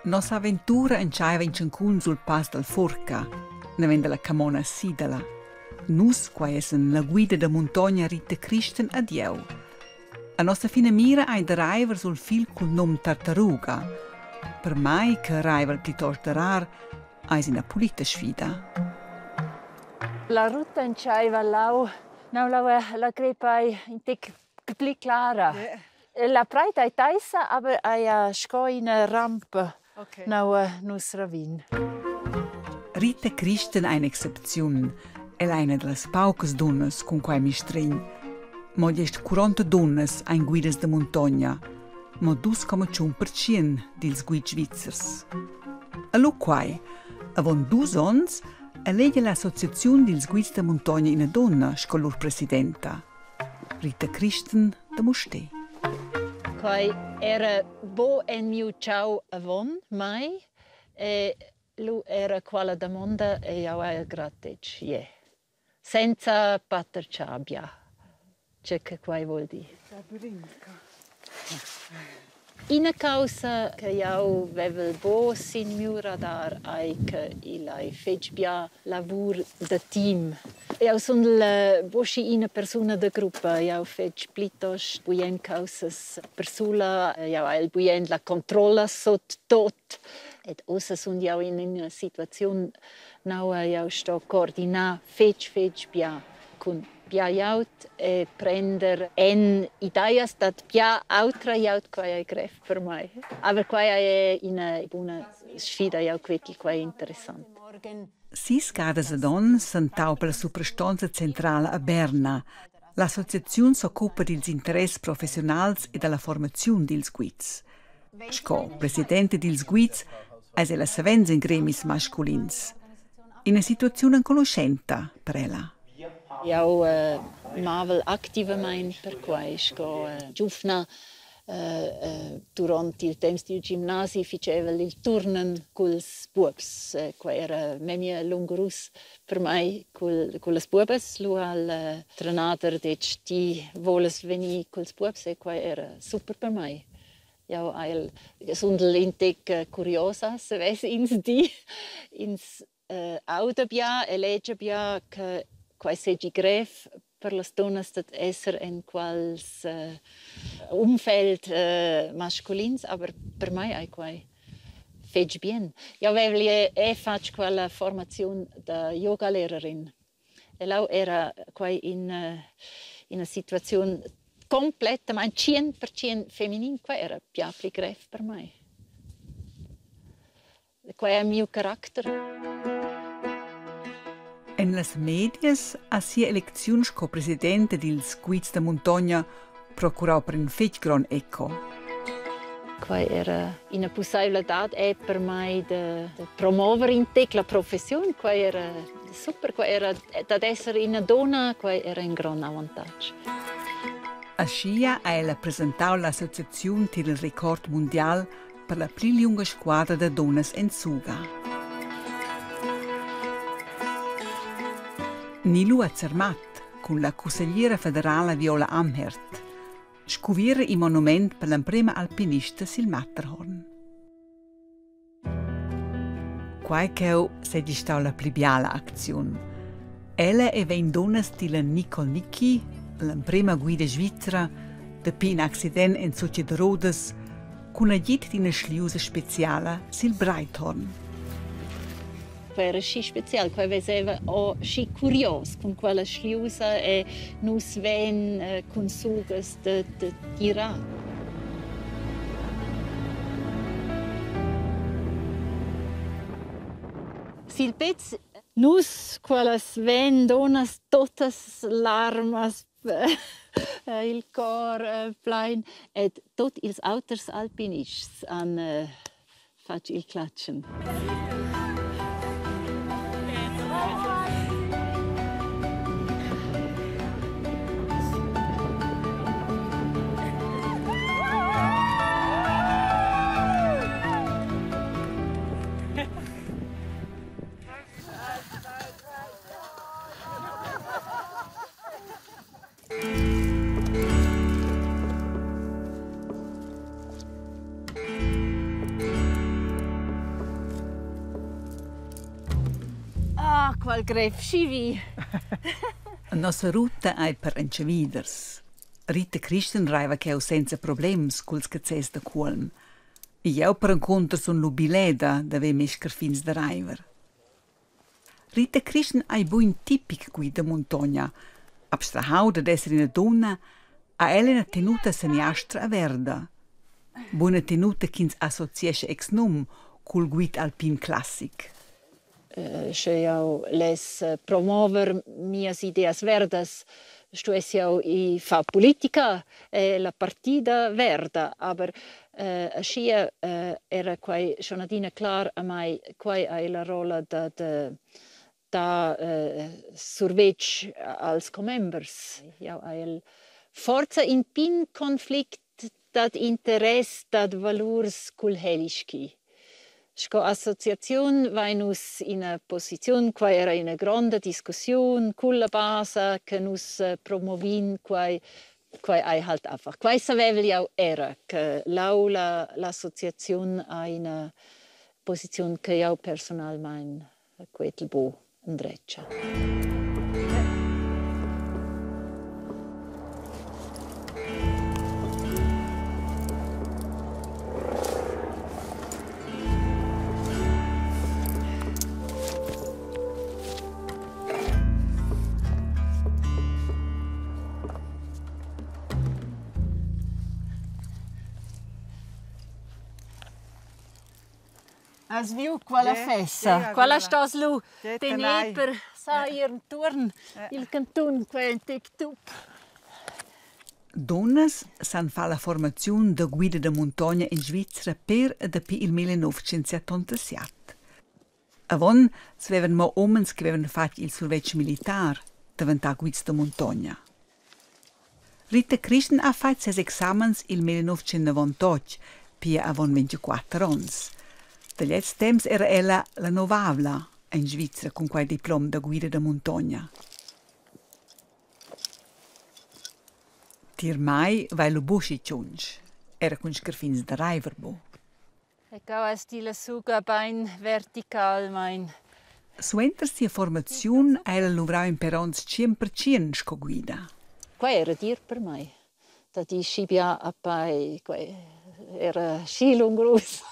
Nossa aventura entscheiva in tschancun sul pass dal Furca, naven dalla camona Sidala. Nus, quai essan la guida da muntogna Rita Christen ad jeu. La nossa finamira ei da reiver sul fil cul num Tartaruga. Per mei che reiver plitost da rar, eis ina pulita sfida. La ruta entscheiva lau, nau lau la grepa ei in tec pli clara. La preit ei teissa, aber ei ha sco ina rampa nau nus ravin. Rita Christen ei in'excepziun. Ella ei ina dallas paucas dunnas cun quei mistregn. Mo gest 40 dunnas ein guidas da muntogna, mo 2,1% dils guids svizzers. E lu quei, avon dus onns elegia l'associaziun dils guids da muntogna ina dunna sco lur presidenta. Rita Christen da Mustér. Quei era bo en miu tgau avon mei e lu era quella damonda e jeu hai grad detg je. Senza patertgar bia, tge che quei vul dir. Ina caussa che jau vevel buc sin miu radar ei che igl ei fetg bia lavur da team. Jau sun buc schi ina persuna da gruppa, jau fetsch plitost bugen caussas persula, jau hai bugen la controlla sut tut ed ussa sun jau in ina situaziun nua jau sto coordinar fetg fetg bia cun bia glieud e prender en ideas dad bia autra glieud, quai ei grev per mei. Aber quai ei ina buna sfida, jau cred che quai è interessant. Sis gadas ad onn s'entaupa la suprastonza centrala a Berna. L'associaziun s'occupa dils interess professiunals e dalla formaziun dils guids. Sco presidente dils guids eis ella savens en gremis masculins. Ina situaziun enconuschenta per ella. Jau mavel activamain per quai sco giuvna. Durant il temps dil gimnasi fagevel il turnen culs buobs. Quai era memia lungurus per mei cul cullas buobas. Lu ha il trenader detg: «Ti volas vegnir culs buobs» e quai era super per mei. Jau hai sundel in tec curiosa, savess ins dir. Ins auda bia e legia bia che quai seigi grev per las dunnas dad esser en quels Umfeld masculins, aber per mei ei quai fetg bien. Jau vegl era fatg quella formaziun da yogalehrerin e leu era quei in ina situaziun complettamain 100% feminin, quai era bia pli grev per mei. Quai è miu caracter. En las medias ha sia elecziun sco presidenta dils guids da muntogna procurau per in fetg grond eco. Quai era ina pussaivladad è per mai da, da promover in tec la professiun. Quai era super, quai era dad esser ina donna, quai era in grond avantatg. Aschia ha ella presentau l'associaziun tier il record mundial per la pli liunga squadra da dunnas en suga. Nilu a Zermatt cun la cussegliera federala Viola Amherd scuvira il monument per l'emprema alpinista sil Matterhorn. Quai ch'eu seigi stau la pli biala acziun. Ella e vegn dunnas dilla Nicole Nicki, l'emprema guida svizra, dapi in accident en sutga da rodas, cun agid d'ina schliusa speciala sil Breithorn. Quei era schi special, quei veseva o schi curios cun quella schliusa e nus vein eh, cun sugas de, de tirar. Sil pez nus quellas ven donas totas larmas il cor plein ed tut ils auters alpinists han fatg il clatschen. Qual grev schi vi. Nossa ruta ei per entscheviders. Rita Christen reiva cheu senza problems culs cazzès da cuolm. Jeu perencunter sun lu bileda d'haver mes scarfins da reiver. Rita Christen ei buc in tipic guid da muntogna. Abstrahau dad esser ina dunna, ha ella ina tenuta seniastra e verda. Buna tenuta ch'ins associescha exnum cul guid alpin classic. Sche jau less promover mias ideas verdas, stuess jau ir far politica e la partida verda. Aber aschia era quai schon adina clar a mai, quai ei la rolla da da da survetsch als commembers. Jau haiel forsa in pign conflict dad interess, dad valurs cul heliski. Sco associaziun vein nus ina posiziun, quai era ina gronda discussiun culla basa che nus promovin quai, quai ei halt einfach. Quai savevel jau era che lau la l'associaziun ha ina posiziun che jau personalmein quetel buc endretga. Has viu quella fessa? Quella stos lu tener per sa ir entuorn il cantun, quei ein tec tup. Dunnas san far la formaziun da guida da muntogna en Svizra per e dapi il 1977. Avon savevan mo umens che vevan fatg il survetsch militar daventar guids da muntogna. Rita Christen ha fatg ses examens il 1998, pia avon 24 onns. Da gliez temps era ella la novavla en Svizra cun quei diplom da guida da muntogna. Tier mei vai lu buc schi tschunsch, era cun scarfins da reiver buc. E cheu has ti la suga bein verticalmein. Suenter sia formaziun ha ella luvrau in per onns tschien sco guida. Quei era dir per mei. Da dir schi bia a pei, quei era schi lungurus.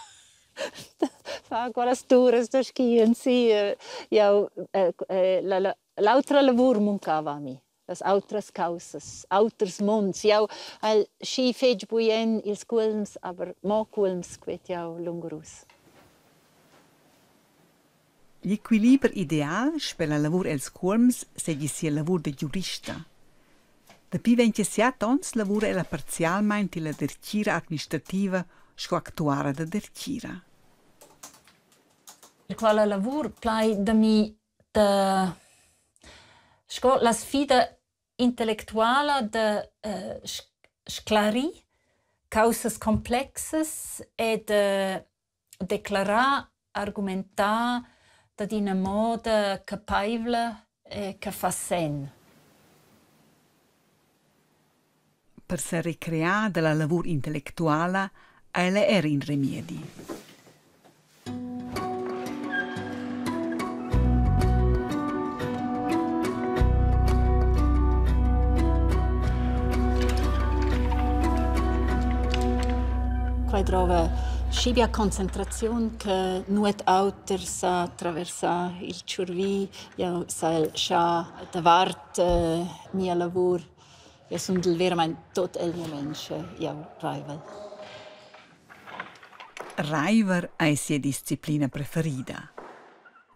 Far quellas turas da ski ensi. Jau l'autra lavur muncava a mi. las autras caussas, auters monds. Jau hai schi fetg bugen ils cuolms, aber mo cuolms quet jau lungurus. L'equiliber ideal sper la lavur els cuolms seigi sia lavur da giurista. Dapi 27 onns lavura ella parzialmein tier la dertgira administrativa sco actuara da dertgira. Quella lavur plai da mi da sco la sfida intellectuala da sclarir caussas complexas e da declarar, argumentar dad ina moda capeivla e che fa senn. Per serecrear dalla lavur intellectuala ha ella era in remiedi. Quai drova schi bia concentraziun che nuot auter sa traversar il tschurvi. Jau sai schar davart mia lavur. Jau sundel veramaing tot el mument sche jau raivel. Raiver ei sia disciplina preferida.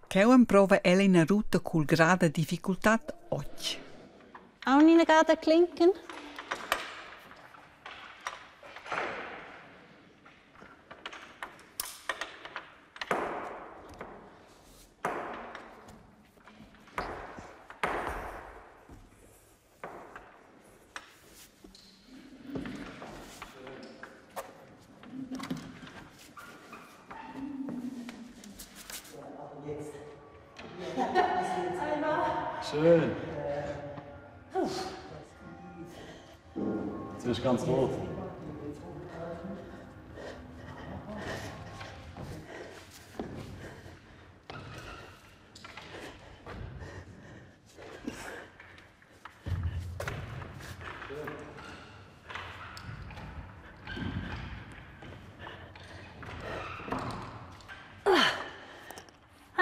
Cheu emprova ella ina ruta cul grad da difficultad otg. Aunc ina gada clinken? Schön. Jetzt wirst du ganz rot.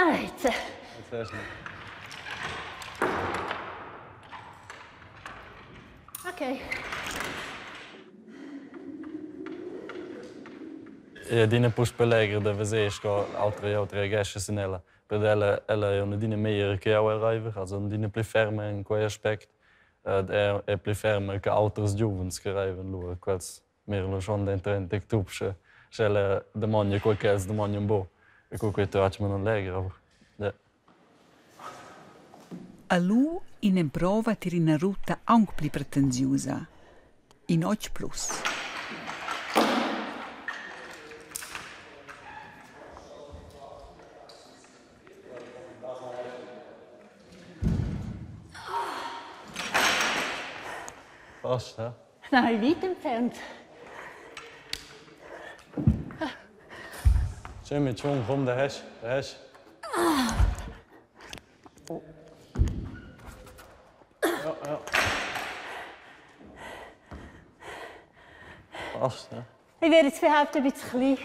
Alter. Sehr schnell. Okay. E adina puspei legher da veser sco autra glieud reagescha sin ella. Per ella, ella è adina meglier che jau el reiver, also adina pli ferma in quei aspect. Ed er è pli ferma che auters giuvens che reivan lura. Quels miran schon denter en tec tup, sche, sche ella damogna quei che els damognan buc. E cu quei tratg me non legher, aber ja. E lu in'emprova tier ina ruta aunc pli pretensiusa, in otg plus. Fast, hä? Nein, weit entfernt. Schön mit Schwung, komm, da hast du, da hast du. Ja, ja. Passt, ne? Ich werde jetzt vielleicht ein bisschen klein.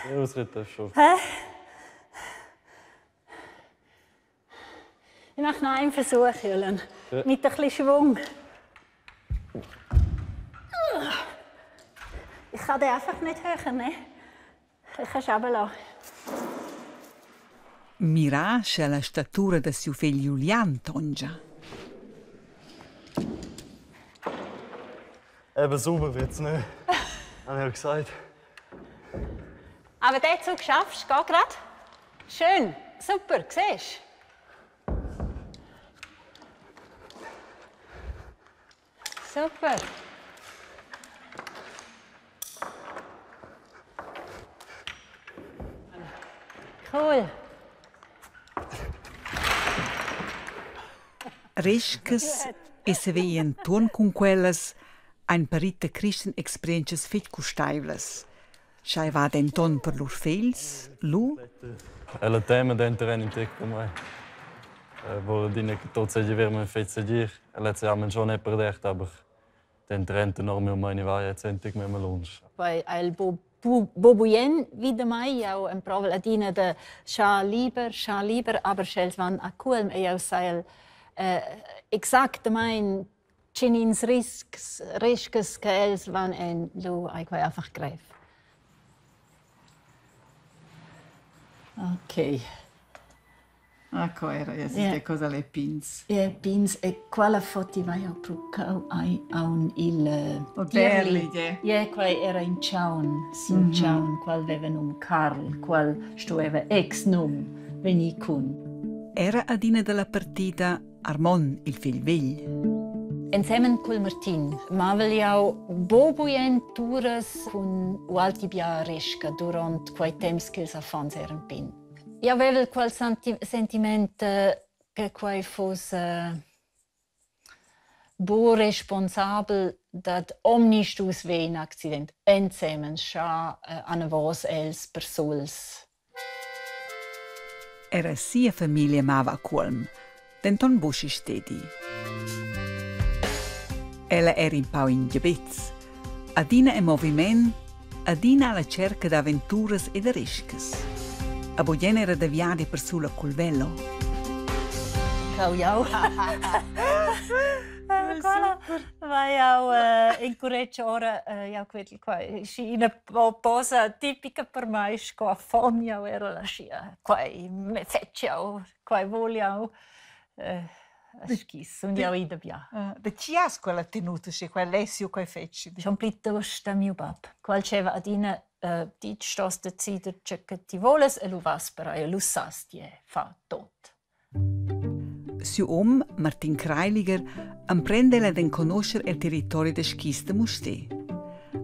Die Ausritte ist schon. Hä? Ich mache noch einen Versuch, Julian. Ja. Mit ein bisschen Schwung. Ich kann den einfach nicht höher, ne? Ich kann es runterlassen. Mira sche la statura da siu fegl Julian tonscha. Eben sauber wird's nicht. Habe ich ja gesagt. Aber den Zug schaffst du, geht grad. Schön, super, siehst du? Super. Cool. Rescas e saver ir entuorn cun quellas ein per Rita Christen experientschas fetg custeivlas. Sch'ei va denton per lur fegls, lu Ella tema denter en in tec per mei. Vul adina che tot seigi verament fetg segir. E lezza jamna schon è perdert, aber denter en tenor miu meini va jetzt endlich memia lunsch. Poi il Bobujen wieder mai, jau emprovel adina da schar liber, schar liber, aber sch'els van a cuolm e jau sai exactamain tgenins riscs, riscas che els van en, lu ei quei einfach grev. Okay. Ah, co era, ja, yeah. cosa le pins. Ja, pins e quella foto vai jau pro ai aun il Berli, ja. Ja, quei era in chaun, sin mm -hmm. chaun, qual veva num Karl, qual stueva ex num vegnir cun. Era adina dalla partida Armon, il figl vegl. Ensemen cul Martin mavel jau bugen turas cun ualti bia resca duront quei temps ch'ils affons eran pign. Jau vevel quel sentiment che quei fuss buc responsabel dad omnistus ver in accident ensemen schar anavos els persuls. Era sia famiglia mava a cuolm, denton buc schi stedi. Ella era in pau in giabez, adina en moviment, adina alla tscherca d'aventuras e da riscas. A bugen era da viadi persula cul velo. Cau jau. Quella vai jau encuretg ora jau quel qua schi ina posa tipica per mai sco affon jau ero la schia quai me fetsch jau quai vul jau skis sun jau ida bia. Da chi has quella tenuta sche quel less quei fetschi? Schon plitost da miu bab. Quel dscheva adina ti stos decider tge che ti volas e lu vas per ei e lu sas ti fa tot. Siu um, Martin Kreiliger, emprenda el ad enconuscher el territori da skis da Mustér.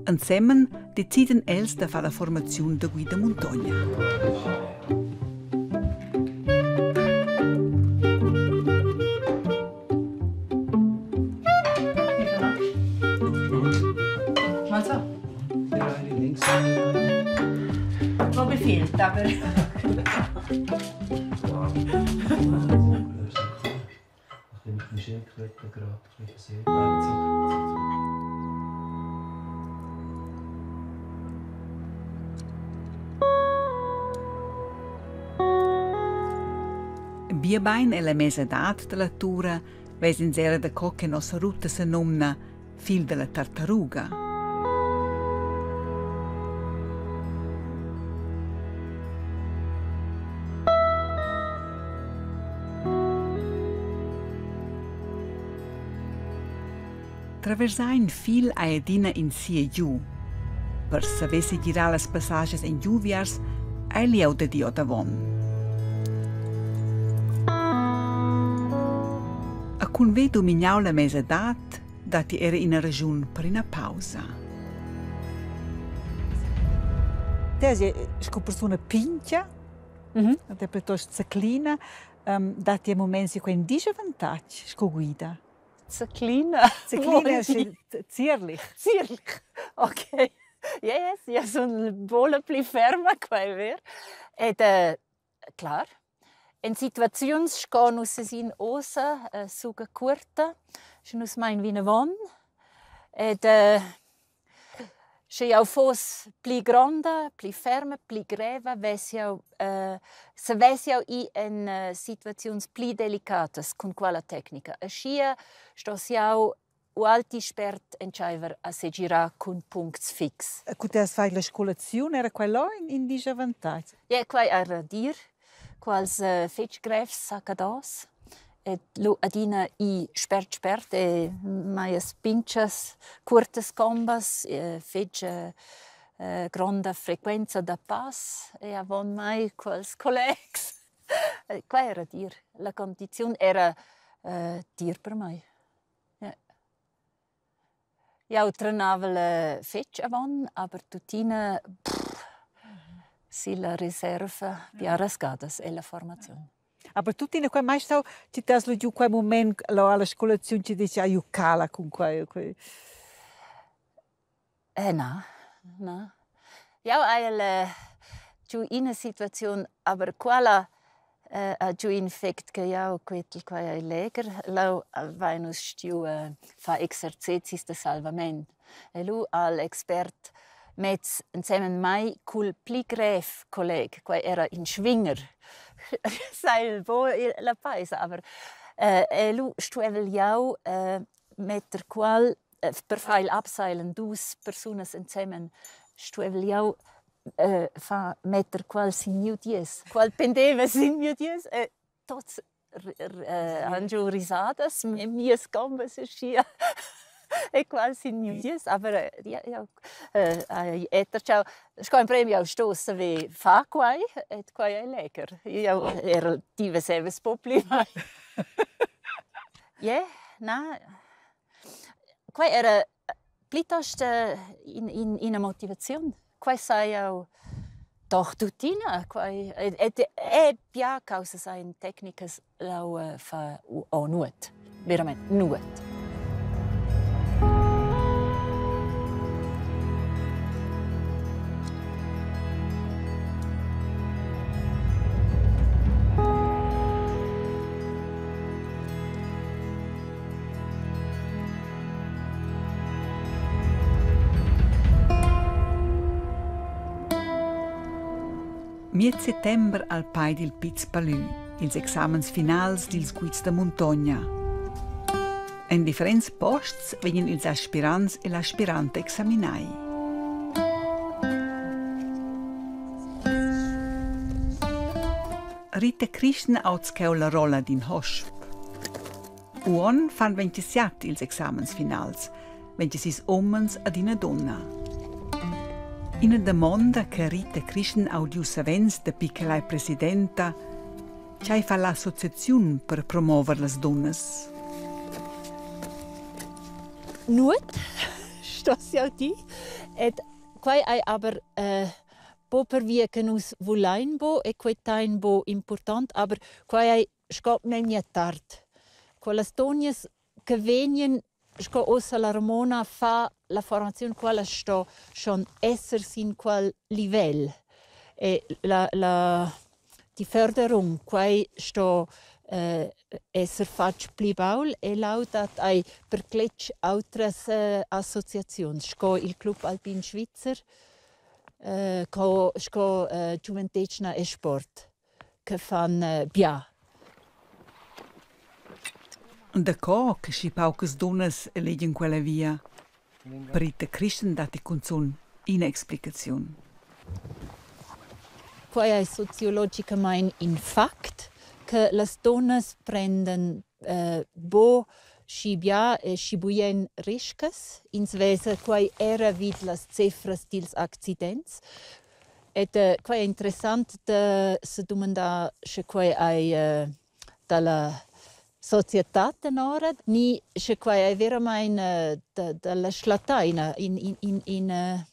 Ensemen deciden els da far la formaziun da guida muntogna. Also. Wo befiehlt aber. Biebein ella mesadad dalla tura ves'ins era daco che nossa ruta senumna Fil dalla tartaruga. Traversar in fil ei adina in si e giu. Per saver segirar las passagias engiuviars ei lieu da dir ordavon. A cun ver dumignau la mesadad datti era ina raschun per ina pausa. Te sco persuna pintga, mm -hmm. piuttosto zaclina, datti muments in quei disavantatg sco guida? Zaclina. Zaclina zierlich. Zierlich, okay. Yes, io sun bola pli ferma, quai è ver. Ed clar, en situaziuns sco nus sesin uossa suga cuorta, sche nus mein vinavon ed Sche jau fuss pli gronda, pli ferma, pli greva, vess jau savess jau ir en situaziuns pli delicatas cun quella tecnica. Aschia stoss jau ualti spert entscheiver a segirar cun puncts fixs. E cu ti has fatg la scolaziun, era quella in disavantatg? Ja, quai era dir. Quels fetg grevs saccados e lu adina i spert spert e meias pintgas cuortas combas, fetg gronda frequenza da pass e avon mei quels collegs. Quei era dir. La condiziun era dir per mei. Jau trenavel fetg avon, aber tuttina silla reserva biaras gadas ella formaziun. Aber tuttina quei mai stau ti t'has lu giu quei mument alla scolaziun ti dici ah ju cala cun quei quei. Na, na. Jau haiel giu ina situaziun, aber quella ha giu in effect che jau quetel quei ei legher. Leu havein nus stuiu far exercezis da salvament. E lu ha l'expert mez ensemen mei cul pli grev colleg, quei era in schwinger, sai buc la peisa, aber e lu stuevel jau metter qual per far il abseilen dus persunas ensemen stuevel jau far metter qual sin miu dies. Qual pendeva sin miu dies e tots han giu risadas, mias combas aschia e qual sin miu dies. Aber ja, jau hai tertgau, sco emprem jau sto saver far quai et quai ei legher. Jau era ti vesevas po pli mai. Yeah, na. Quai era plitost in ina motivaziun. Quai sai jau doch tuttina. Quai ed è bia caussas ein tecnicas lau fa o nuot. Verament nuot. Miez settember al pei dil Piz Palü, ils examens finals dils guids da muntogna. En differents posts vegnan ils aspirants e l'aspiranta examinai. Rita Christen ha oz cheu la rolla d'in hosp. Uonn fan 27 ils examens finals, 26 umens ad ina dunna. Ina damonda che Rita Christen ha udiu savens dapi ch'ella ei presidenta, tgei fa l'associaziun per promover las dunnas? Nuot, stos jau dir. Ed quai ei aber po pervia che nus vulain bo e quetain bo important, aber quai ei sco memia tard. Quellas donias che vegnan sco ussa la Ramona fa la formaziun, quella sto schon esser sin quel livel. E la, la die Förderung, quei sto esser fatg pli baul e lau dat ei per cletg autras associaziuns sco il Club Alpin Svizzer, co, sco giuventetgna e sport che fan bia. Daco che schi paucas dunnas elegian quella via? Per Rita Christen datti cunzun ina explicaziun. Quai è sociologicamain in fact che las dunnas prendan bo schi bia e schi bugen riscas. Ins vesa quai era vid las cifras dils accidents. Ed quai è interessant da sedumandar sche quai ei dalla societad tenora ni sche quai ei veramein da dalla schlattaina in in in in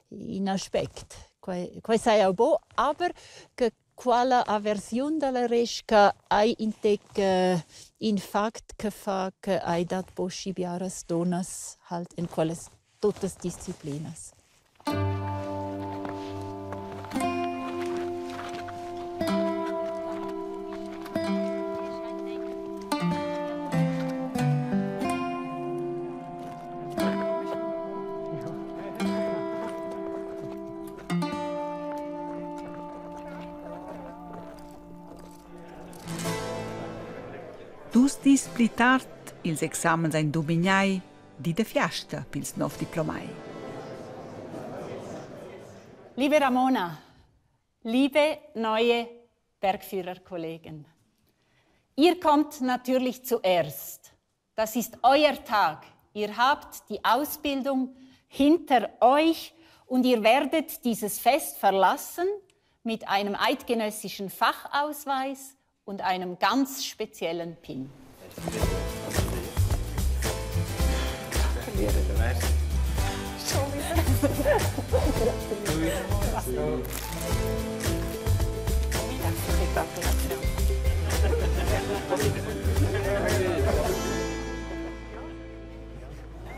in aspect. Quai quai sai jau buc, aber che quala aversiun dalla resca ei in tec in fact che fa che ei dat buc schi biaras dunnas halt en quellas tuttas disciplinas. Dus dis pli tard, ils examens ein dumignai, di da fiasta pils nov diplomai. Liebe Ramona, liebe neue Bergführerkollegen, ihr kommt natürlich zuerst. Das ist euer Tag. Ihr habt die Ausbildung hinter euch und ihr werdet dieses Fest verlassen mit einem eidgenössischen Fachausweis und einem ganz speziellen Pin.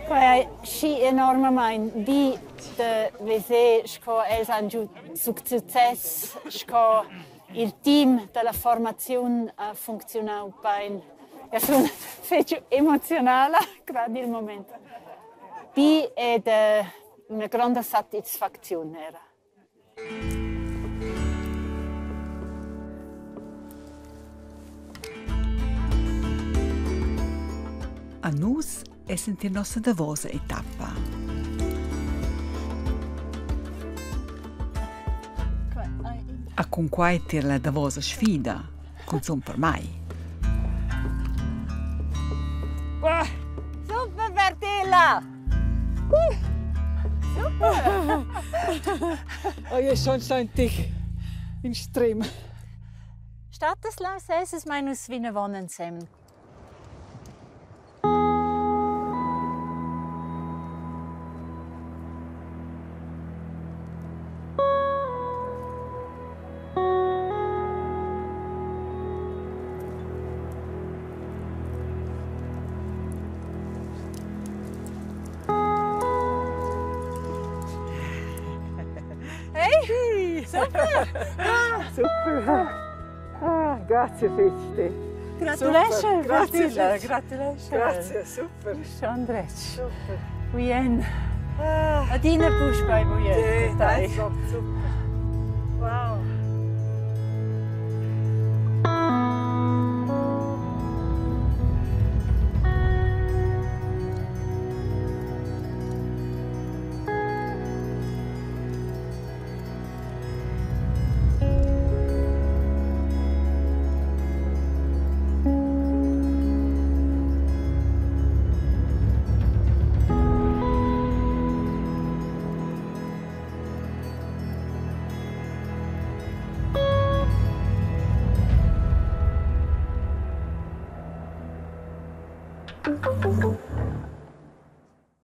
Quai è schi enormamain bi da veser sco els han giu success, sco il team dalla formaziun ha funcziunau bein. Eu sun fetg emozionala grad il moment. Bi ed üna gronda satisfacziun era. A nus essan tier nossa davosa etappa. A cunquai tier la davosa sfida, cunzun per mei. Super Bertilla! Super! Oh, io schon senti in stream. Statt las esses mein nus vinavon ensemen. Hey! Super! Super! Ah, grazie fetg. Gratulesce, Grazie Bertilla, fetg. gratulesce. Grazie, super. Schon dretg. Super. Buien. Ah. Adina puspei buien. Sì, dai, super. Wow.